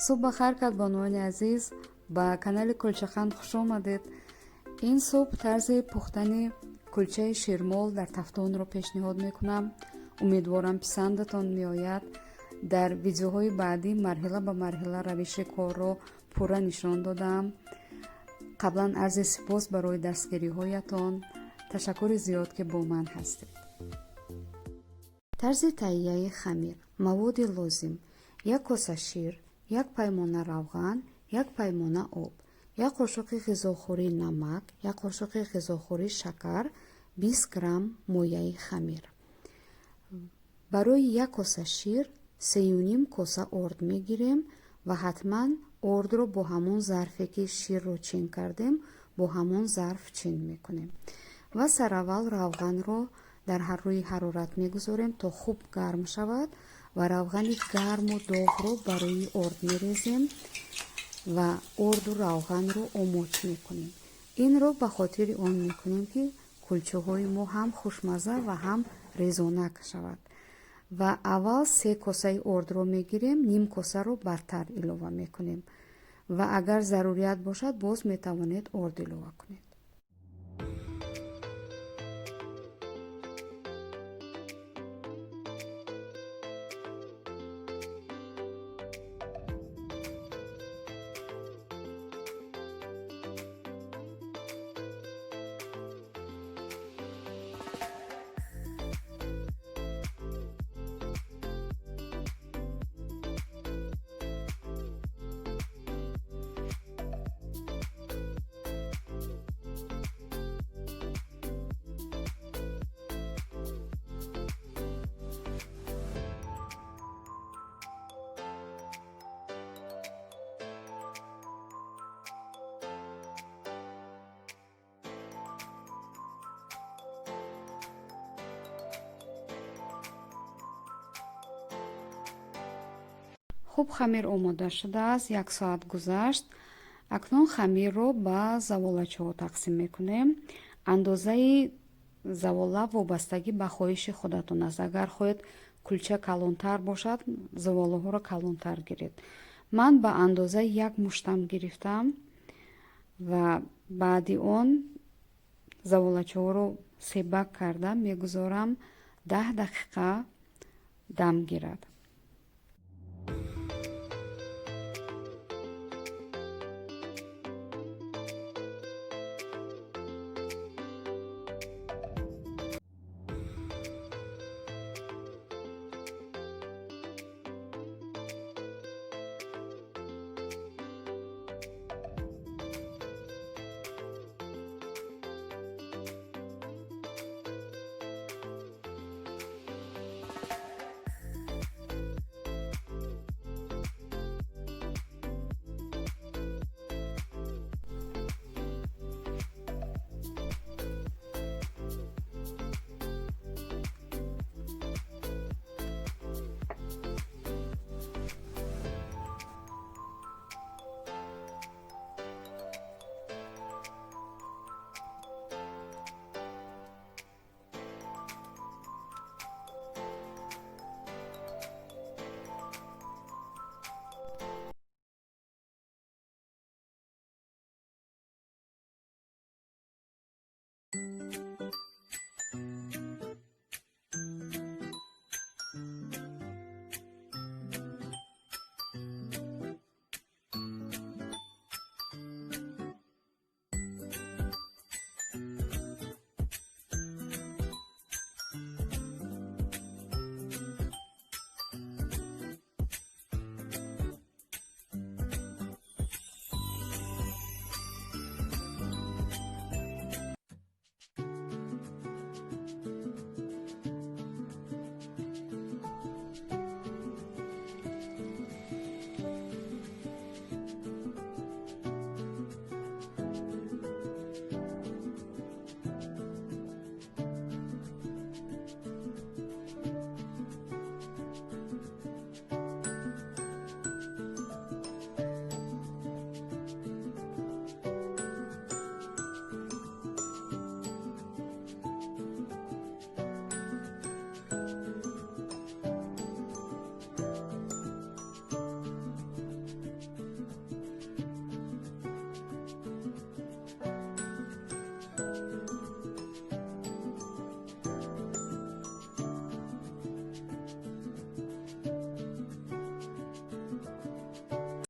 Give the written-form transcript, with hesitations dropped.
Субҳ бахайр, кадбонуони азиз, ба канали Кулчақанд хуш омадед. Ин субҳ тарзи пухтани кулчаи ширмол дар тафтонро пешниҳод мекунам. Умедворам, писандатон меояд. Дар видеоҳои баъдӣ марҳила ба марҳила равиши корро пурра нишон додаам. Қаблан арзи сипос барои дастгириҳоятон. Ташаккури зиёд, ки бо ман ҳастед. Тарзи таҳияи хамир. Маводи лозим: як коса шир, як паймона равған, як паймона об, як қошуқи ғизохӯрӣ намак, як қошуқи ғизохӯрӣ шакар, 20 грамм мояи хамир. Барои як коса шир 3,5 коса орд мегирем ва ҳатман ордро бо ҳамон зарфе, ки ширро чин кардем, бо ҳамон зарф чин мекунем. Ва сараввал равғанро дар рӯи ҳарорат мегузорем, то хуб гарм шавад, ва равғани гарму доғро ба рӯи орд мерезем ва орду равғанро омоч мекунем. Инро ба хотири он мекунем, ки кулчаҳои мо ҳам хушмазза ва ҳам резонак шавад. Ва аввал се косаи ордро мегирем, ним косаро бартар илова мекунем ва агар зарурият бошад, боз метавонед орд илова кунед. Хуб, хамир омода шудааст, як соат гузашт. Акнун хамирро ба заволачаҳо тақсим мекунем. Андозаи завола вобастагӣ ба хоҳиши худатон аст. Агар хоҳед, кулча калонтар бошад, заволаҳоро калонтар гиред. Ман ба андозаи як муштам гирифтам ва баъди он заволачаҳоро себак карда мегузорам, 10 дақиқа дам гирад.